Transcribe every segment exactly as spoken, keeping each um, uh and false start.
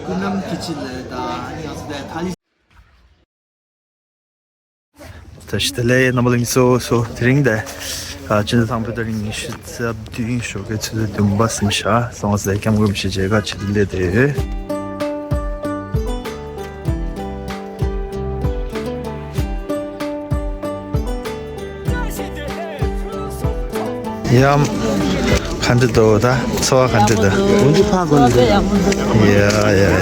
ཀུན་ནམ་ཁི་ཆི་ལེ་ད་ཨ་ནི་ང་ཚོ་དེ་ཐ་ལི། བཀྲ་ཤིས་བདེ་ལེགས། རྣམ་པ་ལྷན་རྒྱས་སོ་སོ། དེ་རིང་དེ་ཨ་སྤྱི་ཟླ་དང་པོའི་ཏ་རིག་ཉི་ཤུ་རྩ་བདུན་ཞོགས་ཀའི་ཆུ་ཚོད་བདུན་པ་ཟིན་ཤག་སོང་ཙང་སྐྱབས་མགོན་རིན་པོ་ཆེ་མཇལ་ཁ་བྱེད་དུ་སླེབས་བསྡད་ཡོད། ཡ། ག་འདྲ་འདུག་ད་ཚོར་བ་ག་འདྲ་འདུག་འོན་ཏེ་ཕ་གོ་ནི་འདུག་ཡ་ཡ་ཡ།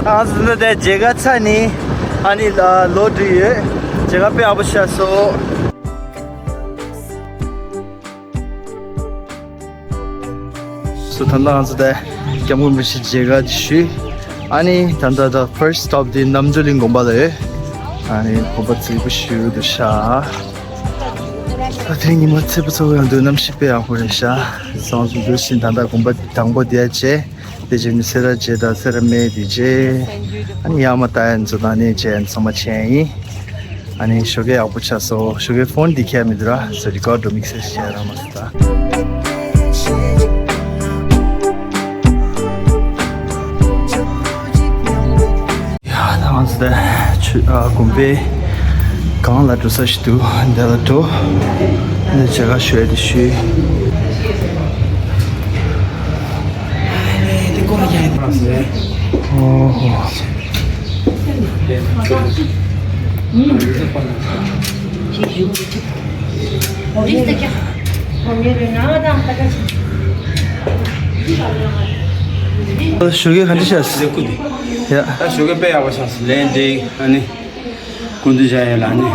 ཨ་ཟི་ནི་དེ་མཇལ་ཁ་ཚར་ནི་ཨ་ནི་ལོ་དྲུག་ཡོད། མཇལ་ཁ་དཔེ་ཡག་པོ་ཤར་སོང་། སོ་ད་ལྟ་ང་ཚོ་དེ་སྐྱབས་མགོན་རིན་པོ་ཆེ་མཇལ་ཁ་ཞུས། ཨ་ནི་ད་ལྟ་ད་first stop དེ་རྣམ་གྲོལ་གླིང་དགོན་པ་ལ་ཡོད། ཨ་ནི་དགོན་པ་རྫིག་པོ་ཞེ་པོ་འདུག་ཤག་ད་དེ་རིང་ཉི་མ་ཚེས་པ་ཚོ་ཡང་འདུག་གནམ་གཤིས་དཔེ་ཡག་པོ་རེད་ཤག་སོང་ཙང་འདུག་བཞིན་ད་ལྟ་དགོན་པ་དང་པོ་དེ་མཇལ། དེ་རྗེས་ནས་སེ་ར་བྱེས་དང་སེ་ར་སྨད་དེ་མཇལ། ཨ་ནི་ཡར་མར་ད་ཡར་ཚང་མ་མཇལ་ཚང་མ་བྱས་ཡིན། ཨ་ནི་ཞོགས་ཀས་ཡག་པོ་ཆགས་སོང་། ཞོགས་ཀས་ཕོན་འདི་ཁྱེར་མི་འདུག་ར། སོ་རི་ཀོཌ་འགྲོ་དམིགས་བསལ་ཞིག་བྱས་རང་མ་སོང་ད། ཡ་ད་ང་ཚོ་ད་ཆུ་ཨ་དགོན་པའི་སྒང་ལ་འགྲོ་ས་ཞིག་འདུག་འདི་ལ་འགྲོ། འདི་མཇལ་ཁ་ཞུ་ཡ་དེ་ཞུས། ཨོ་ཧོ། ཞོགས་ཀས་ག་འདྲ་ཤག་ཡ། ད་ཞོགས་ཀས་དཔེ་ཡག་པོ་ཤག་ལན་འདེགས་ཨ་ནི། ཀུན་ཏུ་བཞག་ཡོད་ལ་ནི།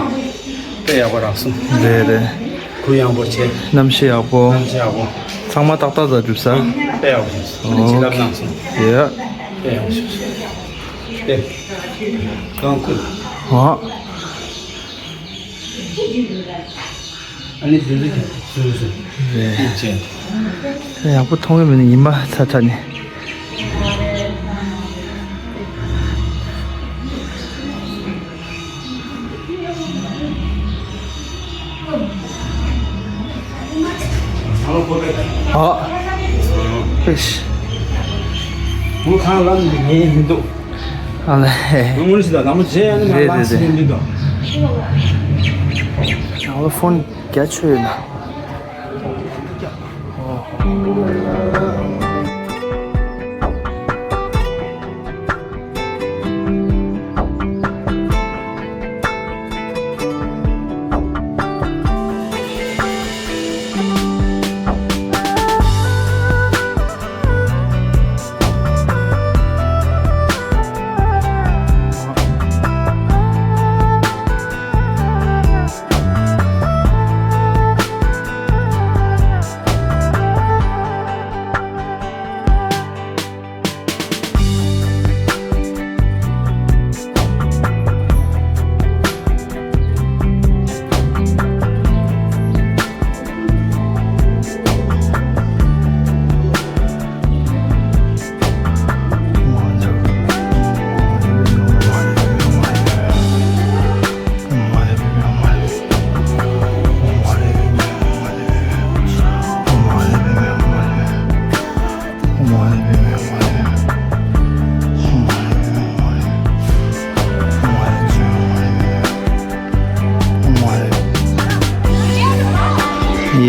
དཔེ་ཡག་པོ་རག་སོང་། རེད་རེད། གུ་ཡངས་པོ་བྱས། གནམ་གཤིས་ཡག་པོ། གནམ་གཤིས་ཡག་པོ། ཚང་མ་ཏག་ཏག་ཙམ་གྲུབ་ས། དཔེ་ཡག་པོ་བྱུང་སོང་། ཨ་ནི་བྱིན་རླབས་གནང་སོང་། ཡ། དཔེ་ཡག་པོ་བྱུང་སོང་། དཔེ། གང་ཁུལ། ཨ། ཨ་ནི་དུས་ཚོད་ཀྱང་བཟོས་སོང་། རེད། ཅེས། ཡག་པོ་མཐོང་གི་མི་འདུག་ཉི་མ་ཚ་ཚ་ནས། ཨ། ཨེ་ཤ། ངོ་ཁང་ལམ་ནས་ཉན་མི་འདུག་ཨ་ལས། ངོ་ནི་ཞིག་ད་ལམ་རྗེས་ཨ་ནི་མ་རེད་ལམ་རེད་ཞིག་རེད། ཡིན་འདུག་ཨ་ལ་ཕོན་རྒྱ་ཆོད་ཡོད་ན།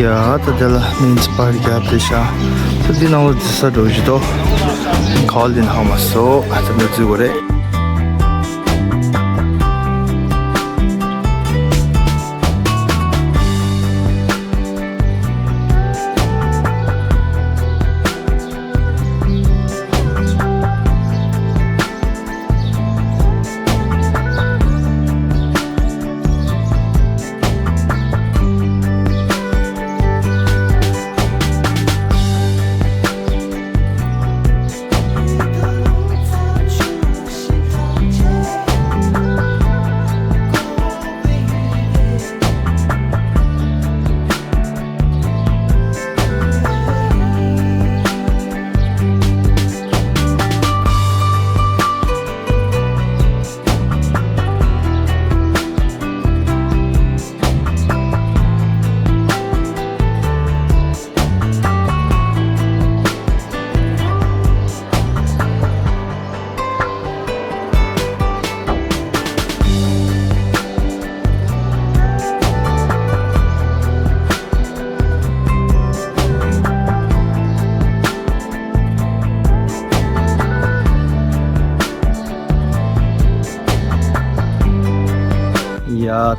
ཡ་ད་དེ་ལ་མིན་ཚི་པར་རྒྱབ་དེ་ཤ། ད་འདི་ནང་ལ་འཛུལ་ས་འགྲོ་བཞིན་འདུག་ག་ལ་འདི་ནང་མ་སོ། ད་འདི་འཛུལ་དགོས་རེད།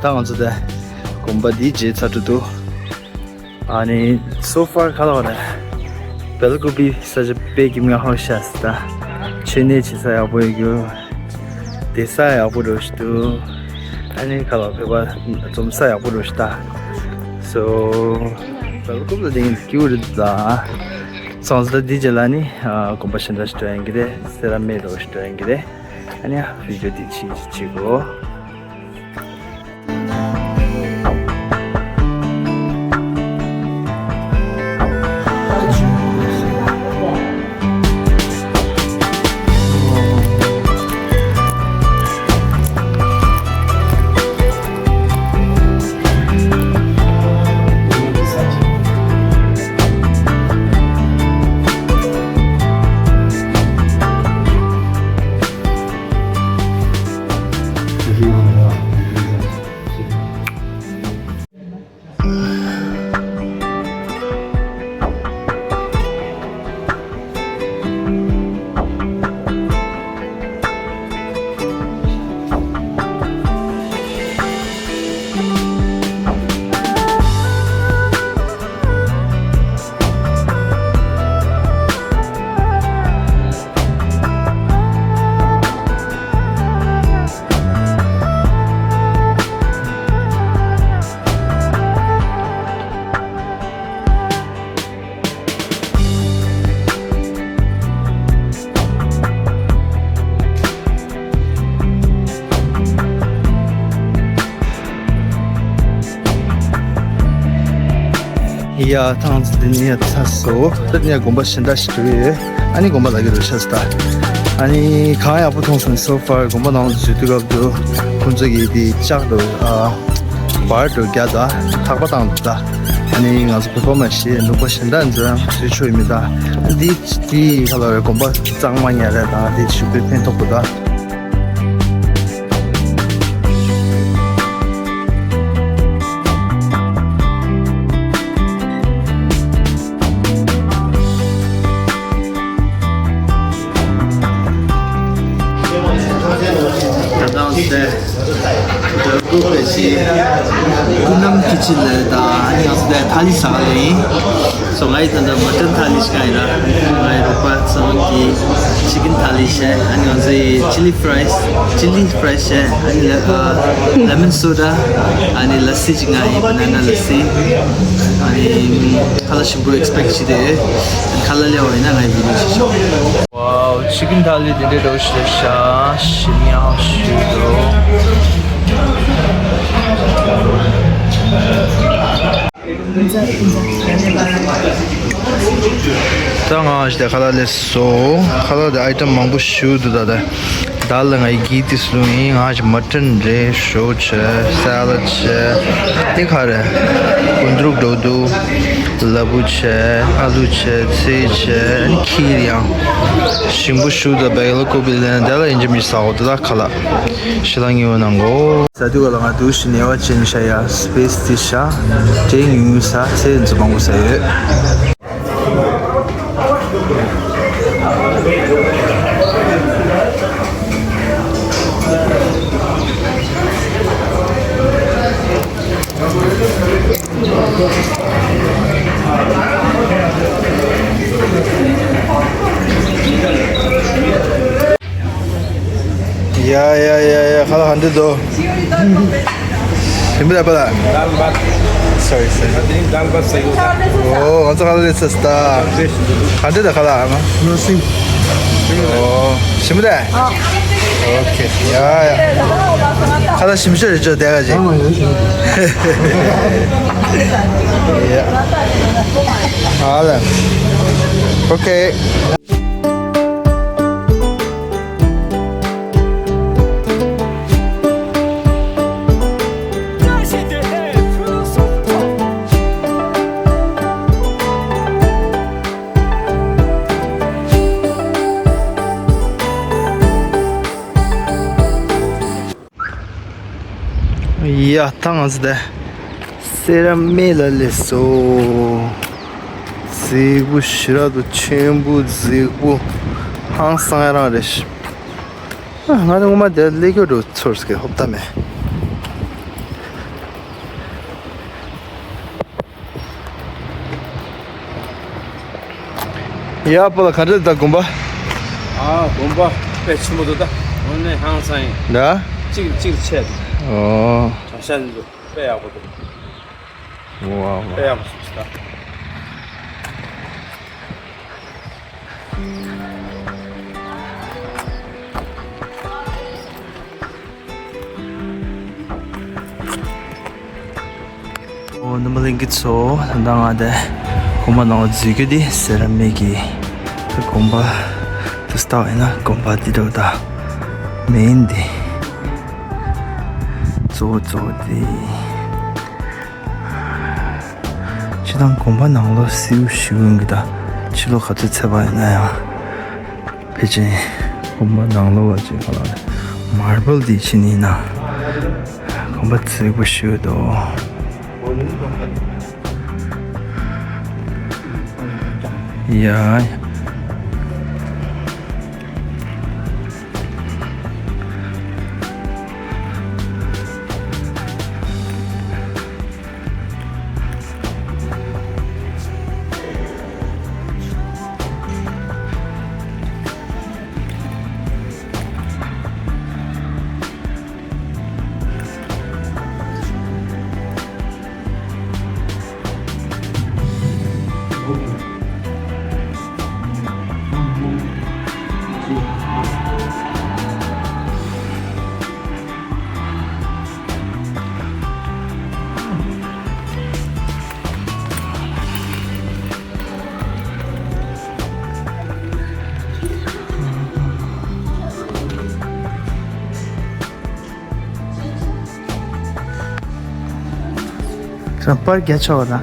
ད་ང་ཚོ་དེ་དགོན་པ་འདིའི་རྗེས་ཚར་དུ་འདུག་ཨ་ནི་so far ཁ་ལོ་རེད། སྦེལ་ཀོབ་ས་ཆ་དཔེ་གི་མངའ་ཧོ་ཤ་སི་ད། ཆོས་གནས་བྱེད་ས་ཡག་པོ་ཡོད་རྒྱུ། བསྡད་ས་ཡག་པོ་འགྲོ་ཞིག་འདུག་ཨ་ནི་ཁ་ལོ་བོད་པ་འཛོམས་ས་ཡག་པོ་འགྲོ་ཞིག་ད། so སྦེལ་ཀོབ་ལ་དེ་ཡིན་ཀྱི་རེད་ད། སོང་ཙང་འདི་རྗེས་ལ་ནི་ཨ་དགོན་པ་གཞན་དག་ཞིག་འགྲོ་ཡིན་གྱི་རེད། སེ་ར་སྨད་འགྲོ་ཞིག་འགྲོ་ཡིན་གྱི་རེད། ཨ་ནི་ཨ་བི་ཌིའོ་འདི་ཕྱིན་ཅིག་གོ། ཡ་ཐང་འདི་ནས་ཚར་སོང་། ད་ནས་དགོན་པ་གཞན་དག་ཞིག་འགྲོ་ཡོད། ཨ་ནི་དགོན་པ་ལ་གི་རུ་ཤ་སྟ། ཨ་ནི་གང་ཡག་པོ་མཐོང་སོང་། so far དགོན་པ་ནང་འཛུལ་དུས་སྐབས་དུ་ཁོང་ཚོ་གིས་དེ་ལྕགས་འགྲོ་ཨ་བར་འགྲོ་རྒྱ་ད་ཐག་པ་བཏང་འདུག་ད། ཨ་ནི་ང་ཚོ་བོད་པ་མ་ཤེས་ལུང་པ་གཞན་དག་འཛུལ་ཡང་འཛུལ་ཆོག་ཡོད་མི་ད། ཨ་འདི་དེ་ག་ལ་རེད། དགོན་པ་གཙང་མ་ཉར་རེད་ད། དེ་ཞུ་བའི་ཕན་ཐོགས་པོ་ད། ད་ང་ཚོ་དེ་སྦེལ་ཀོབ་པའི་ཀུན་ནམ་ཁི་ཆན་ལ་ད་ང་ཚོ་དེ་ཐ་ལི་ཟ་ག་ལ་ཡིན། སོ་ང་ཡི་ད་ལྟ་མ་ཊན་ཐ་ལི་ཞིག་ཡིན་ར། ང་ཡི་རོགས་པ་ཚང་གིས་ཅི་ཀན་ཐ་ལི་བྱས། ཨ་ནི་ང་ཚོ་ཡི་ཅི་ལི་ཕ་རའི་སི། ཅི་ལི་ཕ་རའི་སི་བྱས། ཨ་ནི་ལ་ཨ་ལེ་མོན་སོ་ཌ། ཨ་ནི་ལ་སི་ཅིག་ང་ཡི་བ་ན་ན་ལ་སི། ཨ་ནི་ཁ་ལག་ཞིམ་པོ་ཨེག་སི་པེག་བྱས་ཏེ། ཁ་ལག་ལེན་པ་ཡིན་ན་ང་ཡི་བི་ཌིའོ་བྱེད་ཆོག་ཝའོ། ཅི་ཀན་ཐ་ལི་དེ་འདྲའི་འདྲ་བོ་ཞིག་རེད་ཤག་ཞིམ་ཡག་ཞིག་འདུག་ད་ང་ཞིག་ད་ཁ་ལག་ལས་སོ། ཁ་ལག་དེ་ཨའི་ཊམ་མང་པོ་ཞིག་འདུག་ད་ད་ད་ལ་ང་ཡི་གིས་དེ་སུ་ཡིན། ང་ཞིག་མ་ཊན་རེད། ཞོ་བྱས། སེ་ལད་བྱས། དེ་ག་རེད། ཀུན་དྲུག་འགྲོ་འདུག་ལ་ཕུག་བྱས། ཨ་ལུ་བྱས། ཚལ་བྱས། ཨ་ནི་ཁིར་ཡང་ཞིམ་པོ་ཞིག་འདུག་སྦེལ་ཀོབ་པའི་ལན་དེ་ལ་ཡིན་གཅིག་མིན་གཅིག་ཟ་འོ། དེ་ད་ཁ་ལག་ཞི་ལ་ངེས་པོ་གནང་གོ། ཟ་དུས་ག་ལ་ང་འདུག་ཞིག་ནས་བ་ཅན་ཤ་ཡ་སི་པེ་སི་དེ་ཤ་ཏྲེ་ཉུང་ཉུང་ཟ། ཚེ་འཛུ་མང་པོ་ཟ་ཡོད། ཡ་ཡ་ཡ་ཡ། ཁ་ལག་ག་འདྲ་འདུག་ཞིམ་པོ་རེད་པ་ལགས། दाल भात। Sorry, sorry. दाल भात सही होता है। ཨོ། ང་ཚོ་ཁ་ལག་ལས་ཚ་སྟ། ག་འདྲ་འདུག་ཁ་ལག་ཨ་མ། नमस्ते। ཨོ། ཞིམ་པོ་རེད། ཨོ་ཁེ། ཡ་ཡ། ཁ་ལག་ཞིམ་ཤོས་རེད་ཅོ་དེ་ག་ཅིག་ཨ་མ། ཡ་ཡ། ཡ། ཨ་ལ། ཨོ་ཁེ། ཡ་ད་ང་ཚོ་ད་སེ་ར་སྨད་ལ་སླེབས་སོང་། མཛེས་པོ་ཞེ་དྲག་འདུག་ཆེན་པོ་མཛེས་པོ། ཧང་སང་ཡ་རང་རེད། ང་ཚོ་སྔོན་མ་དེར་སླེབས་ཀྱི་འགྲོ་ཚོར་སྐད་ཧོབ་ད་མེད། ཡ་པ་ལ་ག་འདྲ་ད་དགོན་པ། ཨ་དགོན་པ་དཔེ་ཆེན་པོ་འདུག་ད། དངོས་གནས་ཧང་སང་ཡིན། ད། གཅིག་གཅིག་ཆེ་འདུག་ཨོ། གྲྭ་ཤག་འདུག་དཔེ་ཡག་པོ་འདུག་ཝའོ། དཔེ་ཡག་པོ་བྱུང་སོང་ད། ཨོ། རྣམ་པ་ལྷན་རྒྱས་ཚོ། ད་ལྟ་ང་དེ་དགོན་པ་ནང་ལ་འཛུལ་རྒྱུ་དེ་ཟེར་ར་མེད་ཀི། ད་དགོན་པ་དེ་ལྟ་བ་ཡིན་ན་དགོན་པ་དེ་འདྲ་བ་ད་མེན་དེ། གཙོ་བོ་གཙོ་བོ་དེ། སྤྱིར་བཏང་དགོན་པ་ནང་ལོགས་བསིལ་པོ་ཞེ་པོ་ཡོང་གི། ད་ཕྱི་ལོགས་ག་ཚོད་ཚད་པ་ཡིན་ན་ཡང་། ཕལ་ཆེར་དགོན་པ་ནང་ལོགས་ལ་ཅིག་ག་ལ་མར་བལ་འདི་ཕྱིན་ཡིན་ན་དགོན་པ་བརྩེགས་པོ་ཞིག་འདུག་ཡ། ཁྱོད་པར་རྒྱག་ཆོག་ན།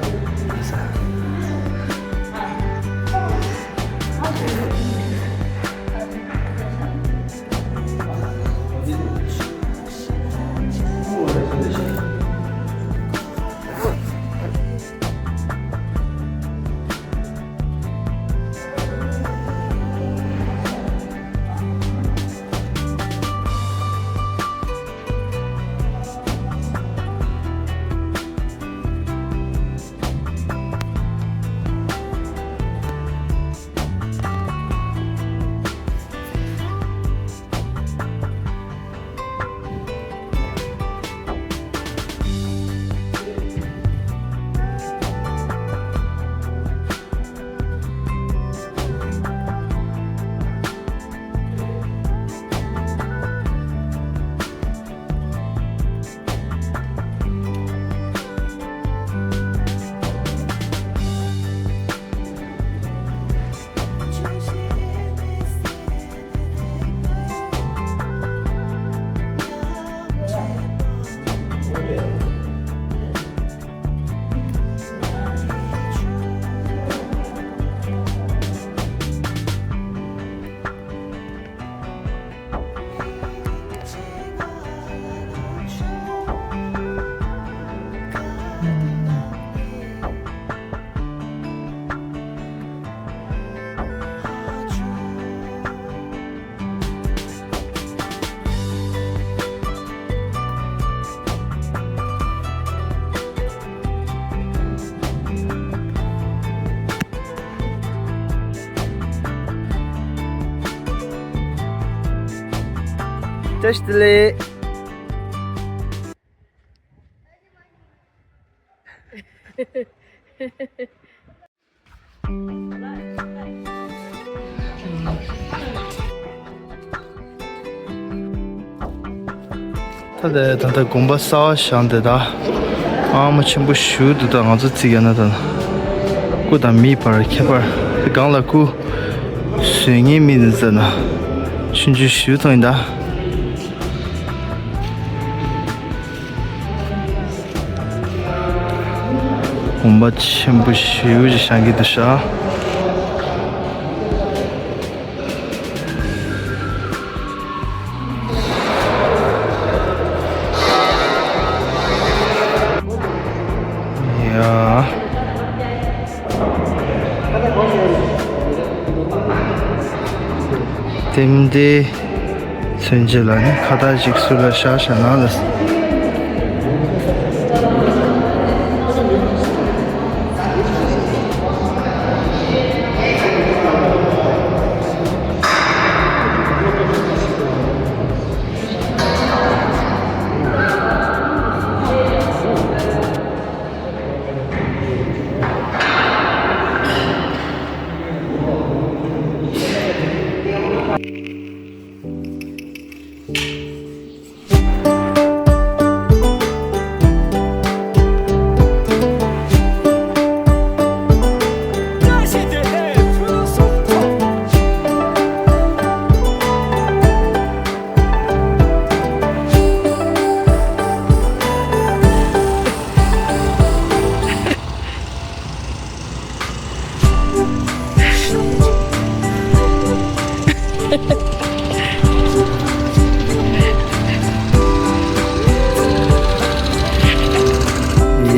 བཀྲ་ཤིས་བདེ་ལེགས། ད་ལྟ་ད་ལྟ་དགོན་པ་གསར་པ་བཞེངས་ཏེ་ད་ཨང་མ་ཆེན་པོ་ཞིག་འདུག་ད་ང་ཚོ་རྩིས་ཀྱི་ན་ད་སྐུ་དང་མིའི་བར་ཁྱད་པར། སྒང་ལ་སྐུ་བཟོ་མཁན་མི་འདི་ཚོ་ན་ཆུང་ཆུང་ཞིག་མཐོང་ཡིན་ད། དགོན་པ་ཆེན་པོ་ཞེ་པོ་ཅིག་བཞེངས་ཀྱི་འདུག་ཤག་ཡ། རྟེན་འབྲེལ་མཚོན་བྱེད་ལ་ནི་ཁ་བཏགས་ཤིག་ཟུར་ལ་བཞག་བཞག་ན་ལ།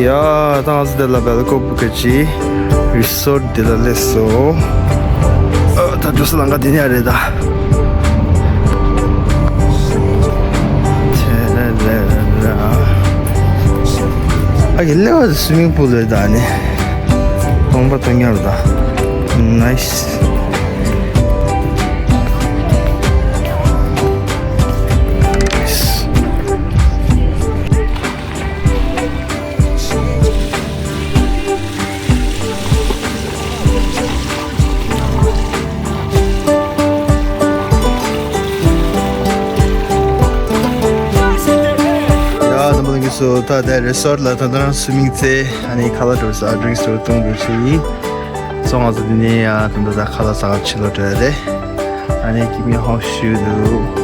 ཡ། ད་ང་ཚོ་འདི་ལ་བེལ་ཀོབ་གི་ཅི་རི་སོར་འདི་ལ་སླེབས་སོང་། ཨ། ད་འགྲོ་ས་ལམ་ཁ་འདི་ནས་རེད་ད། ཨ་གི་སླེབས་པ་སུའི་མིང་པུལ་རེད་ད་ནི། སྟོང་པ་སྟོང་ཉར་ད། ནའིས། ཡ། རྣམ་པ་ལྷན་རྒྱས་ཚོ། ད་ལྟ་རི་སོར་ལ་ད་ལྟ་རང་སུའི་མིང་རྩེ། ཨ་ནི་ཁ་ལག་འགྲོ་ས་ཌི་རིང་སི་འགྲོ་གཏོང་འགྲོ་ཆེ་ཡིན། སོང་། ང་ཚོ་འདི་ནས་ཡ་ད་ལྟ་ད་ཁ་ལག་ཟ་གར་ཕྱི་ལོགས་འགྲོ་ཡ་རེད། ཨ་ནི་give me a hug ཞུ་འདུག